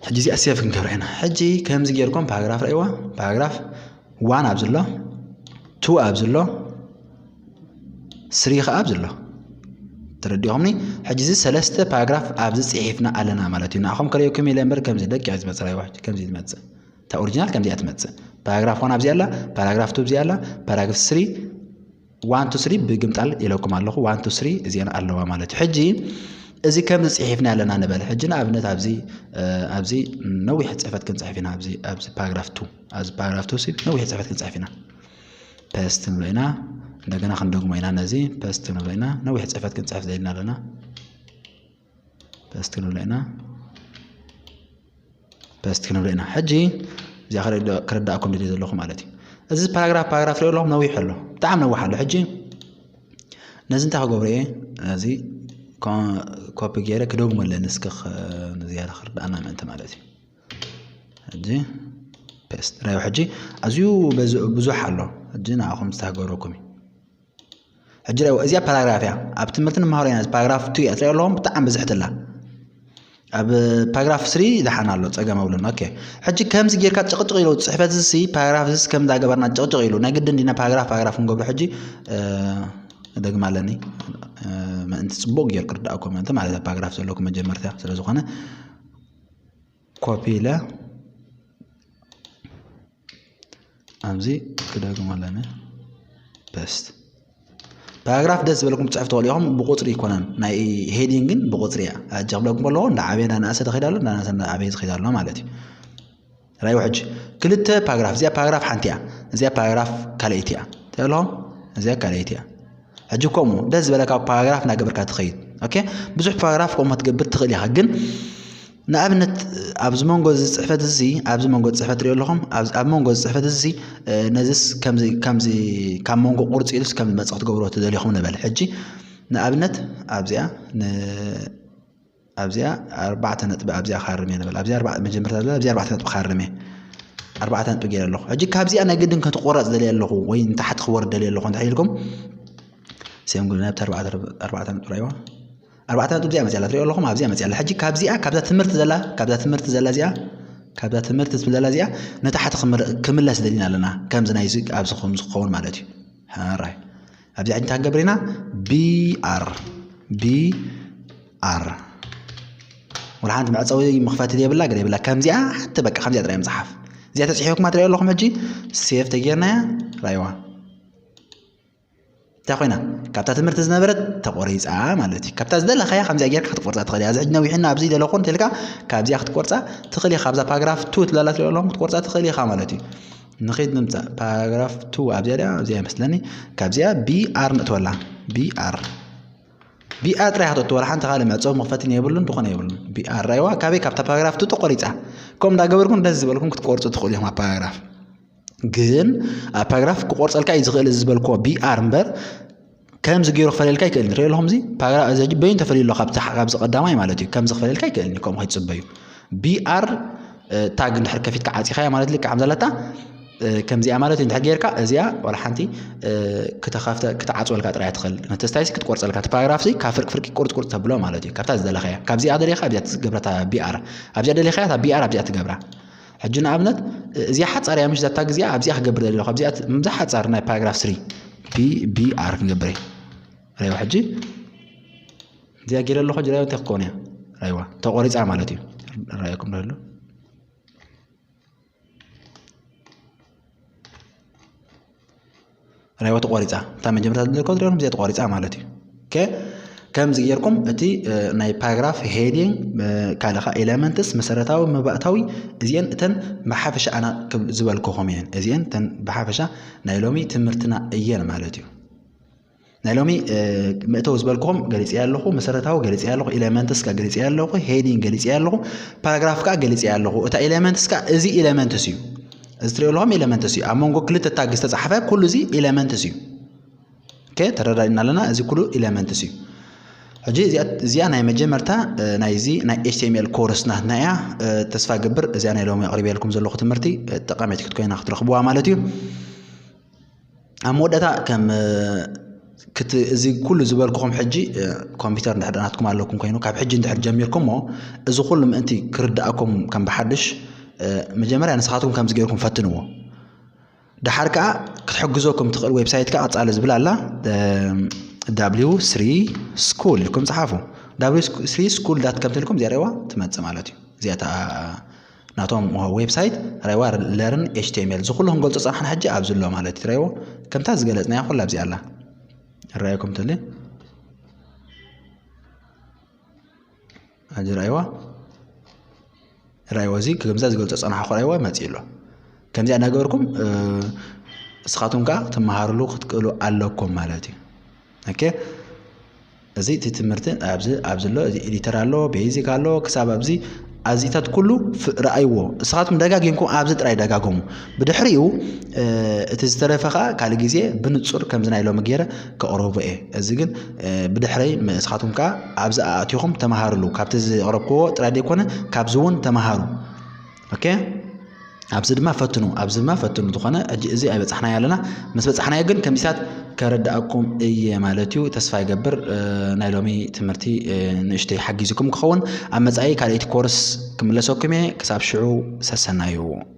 ሕጂ እዚኣ ሴቭ ክንገብራ ኢና። ሕጂ ከምዚ ጌርኩም ፓራግራፍ ረእይዋ። ፓራግራፍ ዋን ኣብዚ ኣሎ፣ ቱ ኣብዚ ኣሎ፣ ስሪ ከዓ ኣብዚ ኣሎ። ተረዲኹምኒ? ሕጂ እዚ ሰለስተ ፓራግራፍ ኣብዚ ፅሒፍና ኣለና ማለት እዩ። ንኣኹም ከርእየኩም ኢለ እምበር ከምዚ ደቂቕ እዩ ዝመፅእ ራይዋ። ከምዚ እዩ ዝመፅእ። እታ ኦሪጂናል ከምዚኣ ትመፅእ። ፓራግራፍ ዋን ኣብዚ ኣላ፣ ፓራግራፍ ቱ ኣብዚ ኣላ፣ ፓራግራፍ ስሪ ዋን ቱ ስሪ ብግምጣል ኢለኩም ኣለኹ። ዋን ቱ ስሪ እዚአን ኣለዋ ማለት እዩ። ሕጂ እዚ ከምዚ ፅሒፍና ኣለና ንበል። ሕጂ ንኣብነት ኣብዚ ኣብዚ ነዊሕ ፅሕፈት ክንፅሕፍ ኢና። ኣብዚ ኣብዚ ፓራግራፍ ቱ ኣብዚ ፓራግራፍ ቱ ሲ ነዊሕ ፅሕፈት ክንፅሕፍ ኢና። ፔስት ንብሎ ኢና። እንደገና ክንደግሞ ኢና። ነዚ ፔስት ንብሎ ኢና። ነዊሕ ፅሕፈት ክንፅሕፍ ዘልና ኣለና። ፔስት ክንብሎ ኢና። ፔስት ክንብሎ ኢና። ሕጂ እዚኣ ክረዳእኩም ድልየ ዘለኹ ማለት እዩ። እዚ ፓራግራፍ ፓራግራፍ ሪኦ ኣለኹም ነዊሕ ኣሎ፣ ብጣዕሚ ነዊሕ ኣሎ። ሕጂ ነዚ እንታይ ክገብሮ እየ? ነዚ ኮፒ ገይረ ክደግሞ ኣለኒ እስኪ ንዝያዳ ክርዳእና ምእንቲ ማለት እዩ። ሕጂ ፔስት ራዮ። ሕጂ ኣዝዩ ብዙሕ ኣሎ። ሕጂ ንኣኹም ዝታገረኩም እዩ። ሕጂ ራዮ እዚኣ ፓራግራፍ እያ። ኣብ ትምህርቲ ንመሃሮ ኢና። ፓራግራፍ ቱ እያ ትሪኦ ኣለኹም ብጣዕሚ ብዝሕትላ። ኣብ ፓራግራፍ ስሪ ደሓን ኣሎ ፀገም ኣብሉን። ኦኬ፣ ሕጂ ከምዚ ጌርካ ጭቕጭቕ ኢሉ ፅሕፈት እዚ ፓራግራፍ እዚ ከም እንዳገበርና ጭቕጭቕ ኢሉ ናይ ግድን ዲና ፓራግራፍ ፓራግራፍ ክንገብሮ? ሕጂ ደግማ ኣለኒ ምእንቲ ፅቡቅ ጌር ክርዳእኩም ምእንቲ ማለት ፓራግራፍ ዘለኩም መጀመርታ ስለ ዝኾነ ኮፒ ኢለ ኣብዚ ክደግሞ ኣለኒ። ፔስት። ፓራግራፍ ደስ ዝበለኩም ትፅሕፍ ትኽእሉ ኢኹም። ብቁፅሪ ይኮነን ናይ ሄዲንግ ግን ብቁፅሪ እያ። ሕጂ ክብለኩም ከለኹ እንዳ ዓበየ እንዳ ነኣሰ ተኸይዳ ኣሎ፣ እንዳ ነኣሰ እንዳ ዓበየ ዝኸይዳ ኣሎ ማለት እዩ። ራዩ ሕጂ ክልተ ፓራግራፍ፣ እዚኣ ፓራግራፍ ሓንቲ እያ፣ እዚኣ ፓራግራፍ ካልኣይቲ እያ። ተለኹም እዚኣ ካልኣይቲ እያ። ሕጂ ከምኡ ደስ ዝበለካ ፓራግራፍ እናገበርካ ትኸይድ። ኦኬ፣ ብዙሕ ፓራግራፍ ከምኡ ክትገብር ትኽእል ኢኻ፣ ግን ንኣብነት ኣብዚ መንጎ እዚ ፅሕፈት እዚ ኣብዚ መንጎ ፅሕፈት ሪኦ ኣለኹም ኣብ መንጎ እዚ ፅሕፈት እዚ ነዚስ ከምዚ ካብ መንጎ ቁርፂ ኢሉስ ከም ዝመፅእ ክትገብሮ ትደሊኹም ንበል። ሕጂ ንኣብነት ኣብዚኣ ኣብዚኣ ኣርባዕተ ነጥቢ ኣብዚኣ ክሃርም እየ ንበል። ኣብዚኣ መጀመርታ ኣብዚኣ ኣርባዕተ ነጥቢ ክሃርም እየ። ኣርባዕተ ነጥቢ ገይረ ኣለኹ። ሕጂ ካብዚኣ ናይ ግድን ክትቆረፅ ደልየ ኣለኹ ወይ ንታሕቲ ክወርድ ደልየ ኣለኹ እንተ ኢልኩም ሴም ግሉ ናብቲ ኣርባዕተ ነጥቢ ራይዋ ኣርባዕተ ነጥቢ እዚኣ መፅያ ኣላ ትሪኦ ኣለኹም ኣብዚኣ መፅያ ኣላ። ሕጂ ካብዚኣ ካብዛ ትምህርቲ ዘላ ካብዛ ትምህርቲ ዘላ እዚኣ ካብዛ ትምህርቲ ትብል ዘላ እዚኣ ንታሕቲ ክምለስ ደሊና ኣለና። ከምዚ ናይ ኣብዚ ከምዚ ክኸውን ማለት እዩ። ሕራይ ኣብዚኣ እንታይ ክንገብር ኢና? ቢኣር ቢኣር ወላ ሓንቲ መዕፀዊ መኽፈቲ የብላ ገለ የብላ። ከምዚኣ ሓንቲ በቃ ከምዚኣ ጥራይ ምፅሓፍ። እዚኣ ተፅሒፍኩማ ትሪኦ ኣለኹም። ሕጂ ሴቭ ተጌርናያ ራይዋ እንታይ ኮይና ካብታ ትምህርቲ ዝነበረት ተቆሪፃ ማለት እዩ። ካብታ ዝደለኻያ ከምዚኣ ጌርካ ክትቆርፃ ትኽእል እያ። እዚ ሕጂ ነዊሕና ኣብዚ ደለኹ እንተልካ ካብዚኣ ክትቆርፃ ትኽእል ኢኻ። ካብዛ ፓራግራፍ ቱ ትላላ ትሪኦ ኣለኹም ክትቆርፃ ትኽእል ኢኻ ማለት እዩ። ንኸይድ ንምፃእ ፓራግራፍ ቱ ኣብዚኣ ድያ ኣብዚኣ ይመስለኒ። ካብዚኣ ቢኣር ንእትወላ ቢኣር ቢኣር ጥራይ ክትእትወላ ሓንቲ ካልእ መዕፀዊ መኽፈትን የብሉን ዝኾነ የብሉን። ቢኣር ራይዋ ካበይ ካብታ ፓራግራፍ ቱ ተቆሪፃ። ከም እንዳገበርኩም ደስ ዝበልኩም ክትቆርፁ ትኽእሉ ኢኹም ኣብ ፓራግራፍ ግን ኣብ ፓራግራፍ ክቆርፀልካ እዩ ዝኽእል እዚ ዝበልክዎ ቢኣር እምበር ከምዚ ገይሩ ክፈልየልካ ይክእል። ንሪኦ ኣለኹም እዚ ፓራግራፍ እዚ ሕጂ በይኑ ተፈልዩ ኣሎ ካብዚ ቀዳማይ ማለት እዩ። ከምዚ ክፈልየልካ ይክእል ከምኡ ከይትፅበዩ። ቢኣር ታግ እንድሕር ከፊትካ ዓፂኻያ ማለት ልክዕ ከምዘለታ ከምዚኣ ማለት እዩ። እንድሕር ጌርካ እዚኣ ዋላ ሓንቲ ክትኸፍተ ክትዓፅወልካ ጥራይ ትኽእል። ነቲ ስታይልሲ ክትቆርፀልካ፣ እቲ ፓራግራፍ ሲ ካብ ፍርቂ ፍርቂ ቁርፅ ቁርፅ ተብሎ ማለት እዩ። ካብታ ዝደለኻያ፣ ካብዚኣ ደሊኻ ኣብዚኣ ትገብራ እታ ቢኣር፣ ኣብዚኣ ደሊኻያ እታ ቢኣር ኣብዚኣ ትገብራ። ሕጂ ንኣብነት እዚኣ ሓፃር እያ፣ ምሽ ዛታ ግዜኣ ኣብዚኣ ክገብር ደለኹ፣ ኣብዚኣ ት- ምዛ ሓፃር ናይ ፓራግራፍ ስሪ ቢ ቢ ኣር ክንገብር እየ። ራይዋ ሕጂ እዚኣ ገይረ ኣለኹ፣ ሕጂ ራይዋ እንታይ ክኸውን እያ? ራይዋ ተቆሪፃ ማለት እዩ። ራይኩም ደሎ ራይዋ ተቆሪፃ፣ እታ መጀመርታ ዝደልኮ ሪኦም እዚኣ ተቆሪፃ ማለት እዩ። ኦኬ፣ ከምዚ ጌርኩም እቲ ናይ ፓራግራፍ ሄዲንግ፣ ካልኻ ኤለመንትስ፣ መሰረታዊ፣ መባእታዊ፣ እዚአን እተን ብሓፈሻ ኣና ዝበልኩኹም እየን። እዚአን እተን ብሓፈሻ ናይ ሎሚ ትምህርትና እየን ማለት እዩ። ናይ ሎሚ ምእተው ዝበልኩኹም ገሊፀ ኣለኹ፣ መሰረታዊ ገሊፀ ኣለኹ፣ ኤለመንትስ ካ ገሊፀ ኣለኹ፣ ሄዲንግ ገሊፀ ኣለኹ፣ ፓራግራፍ ካ ገሊፀ ኣለኹ። እታ ኤለመንትስ ካ እዚ ኤለመንትስ እዩ፣ እዚ ትሪኦ ኣለኹም ኤለመንትስ እዩ። ኣብ መንጎ ክልተ ታግ ዝተፃሓፈ ኩሉ እዚ ኤለመንትስ እዩ። ኦኬ፣ ተረዳዲና ኣለና። እዚ ኩሉ ኤለመንትስ እዩ። ሕጂ እዚኣ ናይ መጀመርታ ናይዚ ናይ ኤች ቲ ኤም ኤል ኮርስ ናትና እያ። ተስፋ ገብር እዚኣ ናይ ሎሚ ኣቕሪበልኩም ዘለኹ ትምህርቲ ጠቃሚት ክትኮይና ክትረኽብዋ ማለት እዩ። ኣብ መወዳእታ ከም ክት እዚ ኩሉ ዝበልኩኹም ሕጂ ኮምፒውተር እንድሕር ናትኩም ኣለኩም ኮይኑ ካብ ሕጂ እንድሕር ጀሚርኩሞ እዚ ኩሉ ምእንቲ ክርድኣኩም ከም ብሓድሽ መጀመርያ ንስኻትኩም ከምዚ ገይርኩም ፈትንዎ። ደሓር ከዓ ክትሕግዘኩም ትኽእል ዌብሳይት ከዓ ቀፃሊ ዝብል ኣላ። W three school ኢልኩም ፀሓፉ። W three school dot com ትልኩም ዜሬዋ ትመፅእ ማለት እዩ። እዚኣታ ናቶም ዌብሳይት ራይዋ ለርን ኤች ቲ ኤም ኤል ዝኩሉ ክንገልፆ ፀናሕና ሕጂ ኣብዚ ኣሎ ማለት እዩ። ራይዎ ከምታ ዝገለፅናያ ኩላ ኣብዚ ኣላ ራይኩም ትል ኣዚ ራይዋ ራይዎ እዚ ከምዛ ዝገልፆ ፀናሕኩ ራይዋ መፂ ኣሎ። ከምዚኣ እናገበርኩም እስኻትኩም ከዓ ትመሃርሉ ክትክእሉ ኣለኩም ማለት እዩ። ኦኬ፣ እዚ እቲ ትምህርቲ ኣብዚ ኣብዚ ኣሎ፣ እዚ ኤዲተር ኣሎ፣ ቤዚክ ኣሎ፣ ክሳብ ኣብዚ ኣዚታት ኩሉ ፍ- ረኣይዎ። ንስኻትኩም ደጋጊምኩም ኣብዚ ጥራይ ደጋግሙ። ብድሕሪኡ እቲ ዝተረፈ ከዓ ካልእ ግዜ ብንጹር ከምዚ ናይ ሎሚ ገይረ ከቕርቦ እየ። እዚ ግን ብድሕረይ ንስኻትኩም ከዓ ኣብዚ ኣእቲኹም ተመሃርሉ። ካብቲ ዘቕረብክዎ ጥራይ ዘይኮነ ካብዚ እውን ተመሃሩ። ኦኬ፣ ኣብዚ ድማ ፈትኑ፣ ኣብዚ ድማ ፈትኑ። ዝኾነ ሕጂ እዚ ኣይበጻሕናዮ ኣለና። ምስ በጻሕናዮ ግን ከምዚታት ከረድኣኩም እየ ማለት እዩ። ተስፋ ይገብር ናይ ሎሚ ትምህርቲ ንእሽተይ ሓጊዝኩም ክኸውን። ኣብ መጻኢ ካልኣይቲ ኮርስ ክምለሰኩም እየ። ክሳብ ሽዑ ሰሰናዩ።